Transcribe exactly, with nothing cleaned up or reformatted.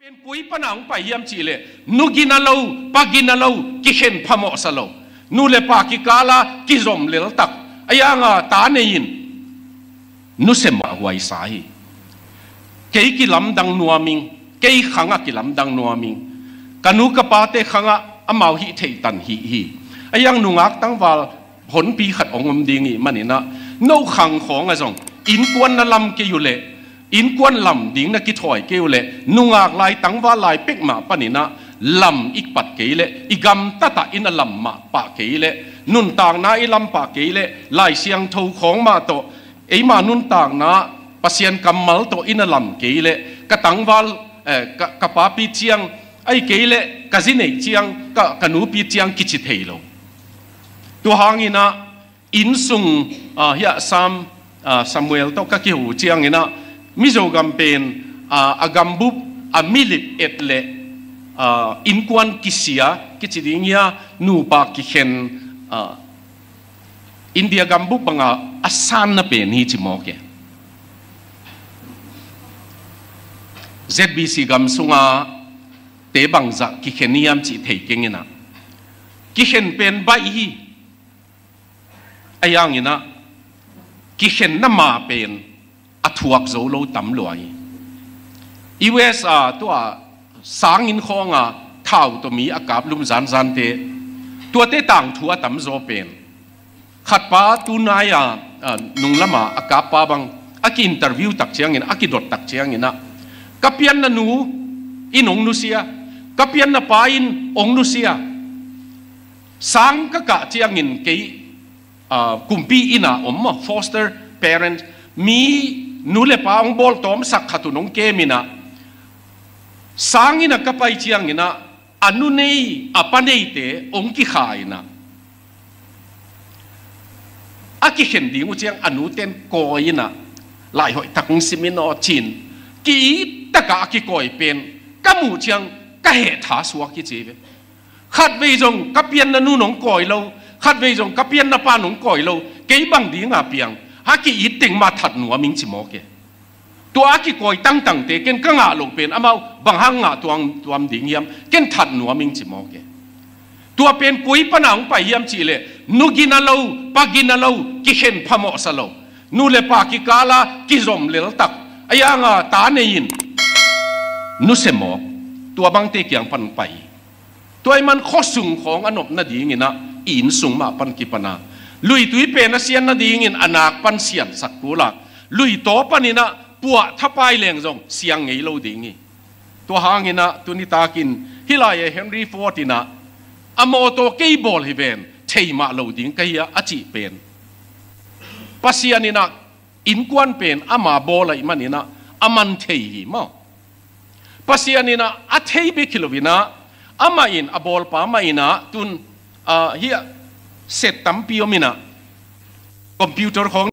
Koi pana hong pai hiam cih leh, nu gina lo, pa gina lo, kikhen phamawhsa lo, nu le pa kikala kizom leltak, a ianga ta nei in nusia mawh huaisa hi. Kei kilamdang nuam ing, kei khangah kilamdang nuam ing, ka nu ka pate khangah amau hih theihtan hih hi. A iang nungak tangval honpi khat hong om ding ih maninah, no khang khawngah zong innkuan na lam kei uhleh, innkuan lam ding na kithawi kei uhleh, nungak lai tangval lai pek mah paninah lam i pat kei leh, i gamtatah i na lam mah pah kei leh, nuntakna i lam pah kei leh, Lai Siangtho khawng mah tawh, eima nuntakna Pasian kammal tawh i na lam kei leh, ka tangval, eh, ka, ka papi ciang, ahih kei leh ka zi neih ciang, ka, ka nupi ciang kici thei lo. Tua hanginah, innsung, ah, hiah Sam, ah, Samuel tawh ka kiho cianginah, Mizo gam pen, ah, a gambup, a milip et le, ah, innkuan kisia kici ding hia, nupa kikhen, ah, India gambup banga a sanna pen hi ci mawk e. Z B C gam sunga te bangzah kikhen hiam cih thei kenginah, kikhen pen baih hi. A ianginah, kikhenna ma pen a thuak zo lo tam lua hi. U S a tua sangin khawnga thau tawh mi a kap lum zanzante, tuate tangthu a tamzaw pen, khatpa tunai-a, a, nunglama a kappa bang a ki-interview tak ciangin, a kidot tak cianginah, ka pianna nu in hong nusia, ka pianna pa in hong nusia. Sang ka kah ciangin kei, ah, kumpi inn a om maw, foster parent, mi nu le pa hong bawltawmsak khat un hong keminah, sang innah ka pai cianginah, a nu nei, a pa neite hong kikha innah, a kikhen ding uh ciang a nuten kawi innah, lai hoihtak hong simin aw cin, ki-it takah a kikawi pen ka muh ciang ka heh tha suak hi ci ve. Khatvei zong ka pianna nu nong kawi lo, khatvei zong ka pianna pa nong kawi lo, kei bang dinga piang, a ki-it teng mah that nuam ing ci mawk e. Tua a kikawi tangtangte ken ka ngah loh pen amau bang hang ngah tuam, tuam ding hiam, ken that nuam ing ci mawk e. Tua pen koi pana hong pai hiam cih leh, nu gina lo, pa gina lo, kikhen phamawhsa lo, nu le pa kikala kizom leltak, a ianga ta nei in nusia mawk, tua bangte kiang pan hong pai hi. Tua ahih man khuasung khawng a nop nadinginah i innsung mah pan kipana, luitui pen a sian nadingin a nak pan siansak kula, luitaw paninah puah thapai leng zong siang ngei lo ding hi. Tua hanginah tuni takin hih lai-ah Henry Ford innah, a mawtaw kei bawl hi ven, thei mah lo ding ka hi a, a cih pen, Pasian innah innkuan pen ama bawl ahih maninah a man thei hi maw. Pasian innah a thei bek hi loinah, amah in, a bawlpa mah innah tun, ah, hiah set tampi om innah, computer khawng